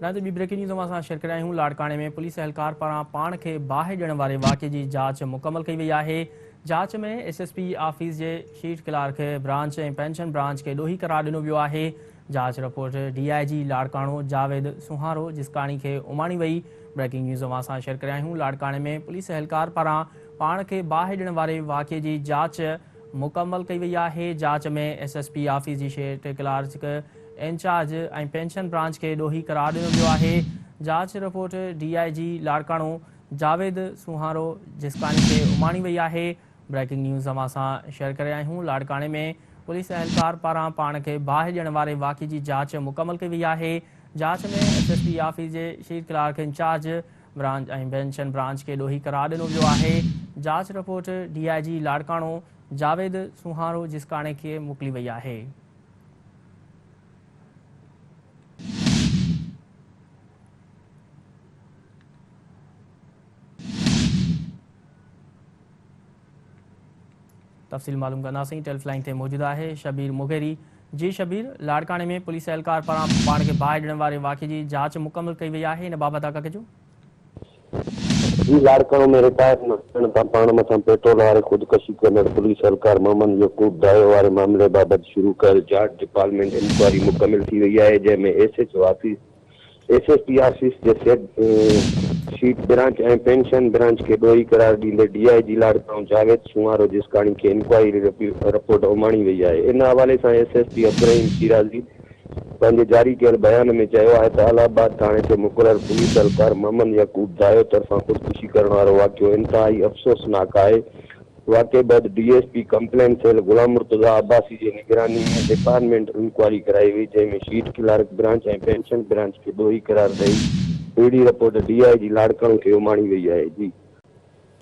ناظرين ٻي breaking news اوهان سان شيئر ڪري آهيون لاڙڪاڻي ۾ پوليس اهلڪار پاران پاڻ کي باهه ڏيڻ واري واقعي جي جاچ مڪمل ڪئي وئي آهي جاچ ۾ ايس ايس پي آفيس جي sheet clerk branch ۽ pension branch کي ڏوهي قرار ڏنو ويو آهي جاچ report D I G Larkana Javed Soharo Jiskani کي اماڻي وئي بريڪنگ نيوز اوهان سان شيئر ڪري آهيون لاڙڪاڻي ۾ پوليس اهلڪار پاران پاڻ کي باهه ڏيڻ واري واقعي جي جاچ مڪمل ڪئي وئي آهي، جاچ ۾ ايس ايس پي آفيس جي sheet clerk incharge ۽ pension branch کي ڏوهي قرار ڏنو ويو آهي، جاچ report D I G Larkana Javed Soharo Jiskani کي اماڻي وئي آهي، بريڪنگ نيوز اوهان سان شيئر ڪري رهيا آهيون لاڙڪاڻي ۾ پوليس اهلڪار پاران پاڻ کي باهه ڏيڻ واري واقعي جي جاچ مڪمل ڪئي وئي آهي، جاچ ۾ ايس ايس پي آفيس جي sheet clerk incharge branch ۽ pension branch کي ڏوهي قرار ڏنو ويو آهي، جاچ report D I G Larkana Javed Soharo Jiskani کي موڪلي وئي آهي. تفصيل معلوم ڪنداسين ٽيلف لائين تي موجود آهي شبير مغيري جي شبير لاڙڪاڻي ۾ پوليس اهلڪار پاران پاڻ کي باهه ڏيڻ واري واقعي جي جاچ مڪمل ڪئي وئي آهي ان بابت آگاهه ڪجو. جي لاڙڪاڻو ۾ رٽائر نه ٿيڻ تان پاڻ مٿان پيٽرول هاري خودڪشي ڪندڙ پوليس اهلڪار محمد يعقوب دايو واري معاملي بابت شروع ڪيل جاچ ڊپارٽمينٽ انڪوائري مڪمل ٿي وئي آهي جنهن ۾ S H O office S S P office جي set sheet branch ۽ pension branch کي ڏوهي قرار ڏيندي ڊي I جي لاڙڪاڻو جاويد سونهارو جسڪاڻي کي انڪوائري رپورٽ اماڻي وئي آهي. ان حوالي سان S S P Abdul Rahim Shirazi پنهنجي جاري ڪيل بيان ۾ چيو آهي ته الهه آباد ٿاڻي تي مقرر پوليس اهلڪار محمد يعقوب دايو طرفان خودڪشي ڪرڻ وارو واقعو انتهائي افسوسناڪ آهي واقعي بعد D S P complaint cell Ghulam Murtaza Abbasi جي نگراني ۾ ڊپارٽمينٽ انڪوائري ڪرائي وئي جنهن ۾ sheet clerk branch ۽ pension branch کي ڏوهي قرار ڏئي اهڙي رپورٽ ڊي I جي لاڙڪاڻو کي اماڻي وئي آهي. جي.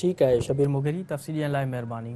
ٺيڪ آهي شبير مغيري تفصيل ڏيڻ لاء مهرباني.